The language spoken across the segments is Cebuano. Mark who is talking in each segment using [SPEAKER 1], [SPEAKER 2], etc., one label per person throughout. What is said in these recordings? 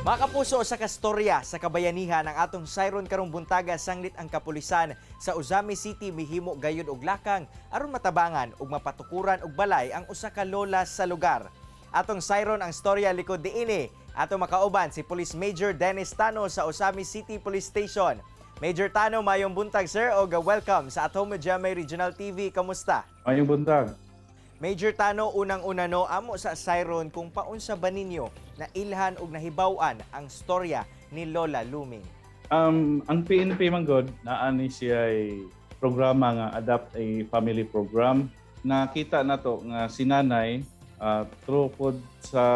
[SPEAKER 1] Mga kapuso, sa kastorya sa kabayanihan ang atong sayron karong buntaga sanglit ang kapulisan sa Ozamiz City mihimo gayud og lakang aron matabangan ug mapatukuran og balay ang usa ka lola sa lugar. Atong sayron ang storya likod diini. Ato makauban si Police Major Dennis Tano sa Ozamiz City Police Station. Major Tano, mayong buntag, sir, og welcome sa At Home with GMA Regional TV. Kamusta?
[SPEAKER 2] Mayong buntag.
[SPEAKER 1] Major Tano, unang-una no, amo sa sayron kung paunsa ba ninyo na ilhan og nahibaw-an ang storya ni Lola Luming.
[SPEAKER 2] Ang PNP man gud naa ni siya programa nga Adopt a Family Program. Nakita nato nga si nanay through pod sa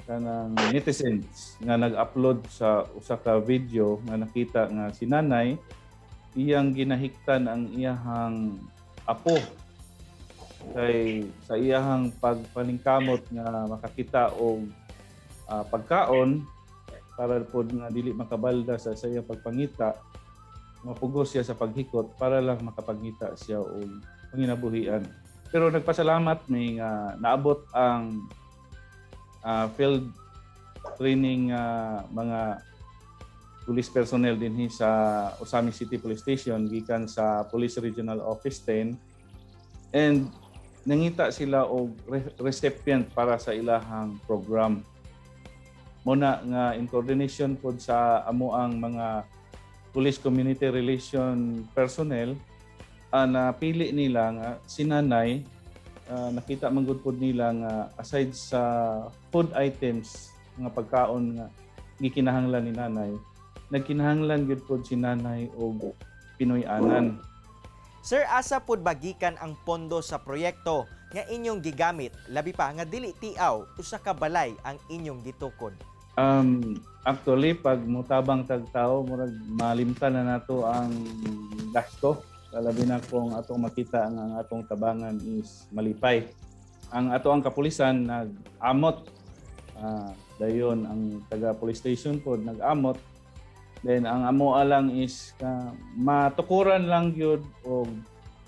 [SPEAKER 2] kanang netizens nga nag-upload sa usa ka video nga nakita nga si nanay iyang ginahiktan ang iyahang apo kay sa iyahang pagpaningkamot nga makakita og pagkaon para pod nga dili makabalda sa iyang pagpangita, mapugos siya sa paghikot para lang makapangita siya og panginabuhian. Pero nagpasalamat mi nga naabot ang field training mga police personnel dinhi sa Ozamiz City Police Station gikan sa Police Regional Office 10 and nangita sila og recipient para sa ilahang program. Muna nga in coordination pod sa amo ang mga police community relation personnel, napili nila nga si nanay, nakita man gud pod nila nga aside sa food items nga pagkaon nga gikinahanglan ni nanay, nagkinahanglan gyud pod si nanay og Pinoy-anan.
[SPEAKER 1] Sir, asa pud ba gikan ang pondo sa proyekto nga inyong gigamit, labi pa nga dili tiaw usa ka balay ang inyong gitukod?
[SPEAKER 2] Actually, pag mutabang tag tao, murag malimtan na nato ang gasto. Labi na kung atong makita ang atong tabangan is malipay. Ang ato ang kapulisan nag-amot. Dayon ang taga police station pod nag-amot. Then ang amo lang is matukuran lang gyud og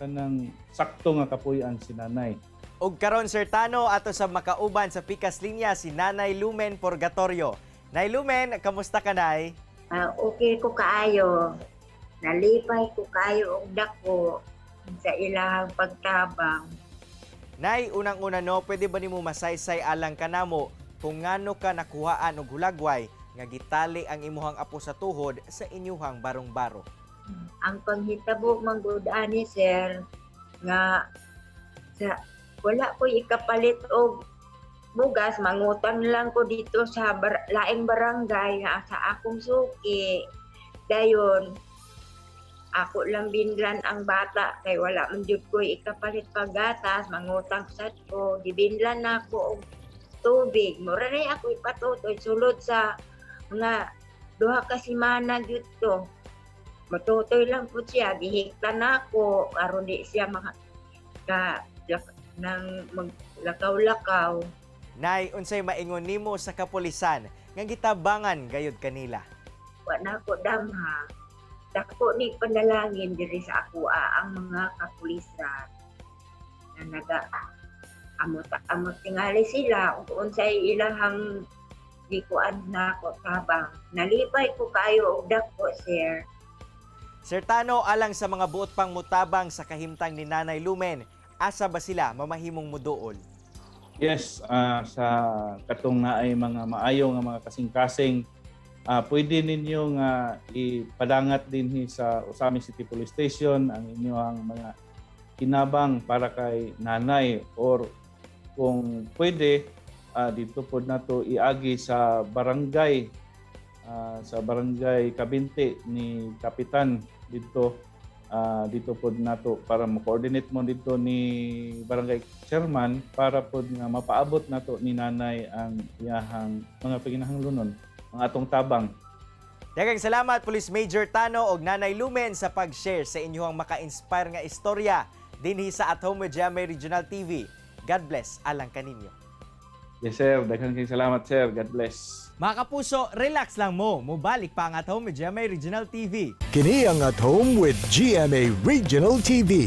[SPEAKER 2] kanang sakto nga kapuy-an si nanay.
[SPEAKER 1] Ug karon, Sir Tano, ato sa makauban sa Pikas Linya si Nanay Lumen Purgatorio. Nay Lumen, kamusta ka, Nay?
[SPEAKER 3] Ah, okay ko kaayo. Nalipay ko kaayo og dako sa ilang pagtabang.
[SPEAKER 1] Nay, unang-una no, pwede ba nimo masaysay alang kanamo kung ngano ka nakuhaan og hulagway nga gitali ang imuhang apo sa tuhod sa inyuhang barong-baro?
[SPEAKER 3] Ang panghitabo man gud ani, sir, nga sa wala ko ikapalit og bugas, mangutang lang ko dito sa laing barangay nga sa akong suki. Dayon ako lang binlan ang bata kay wala man jud ko ikapalit paggatas, mangutang sad ko, gibinlan na ako og tubig. Mura na ako ipatutoy sulod sa mga 2 ka semana gyud to. Matutoy lang po siya, gihiktan na ako aron di siya maka ka, nang maglakaw-lakaw.
[SPEAKER 1] Nay, unsay maingon nimo sa kapulisan nga gitabangan gayud kanila?
[SPEAKER 3] Wa na ako damha. Dako ni panalangin diri sa ako ang mga kapulisan na naga amot amot tingali sila ug unsay ilahang gikuan na ako tabang. Nalipay ko kaayo og dako, sir.
[SPEAKER 1] Sir Tano, alang sa mga buot pang mutabang sa kahimtang ni Nanay Lumen, asa ba sila mamahimong muduol?
[SPEAKER 2] Yes, sa katong naay mga maayo nga mga kasing-kasing, pwede ninyo nga ipadangat dinhi sa Ozamiz City Police Station ang inyong mga kinabang para kay nanay or kung pwede dito pod nato iagi sa barangay Kabinte ni Kapitan dito pod nato para mo-coordinate mo dito ni barangay chairman para pod nga mapaabot nato ni nanay ang iyahang mga panginahanglonon, ang atong tabang.
[SPEAKER 1] Daghang salamat, Police Major Tano og Nanay Lumen, sa pag-share sa inyong maka-inspire nga istorya dinhi sa At Home with GMA Regional TV. God bless alang kaninyo.
[SPEAKER 2] Yes, sir, daghang kay salamat, sir. God bless.
[SPEAKER 1] Mga kapuso, relax lang mo. Mubalik pa ang At Home with GMA Regional TV.
[SPEAKER 4] Kini ang At Home with GMA Regional TV.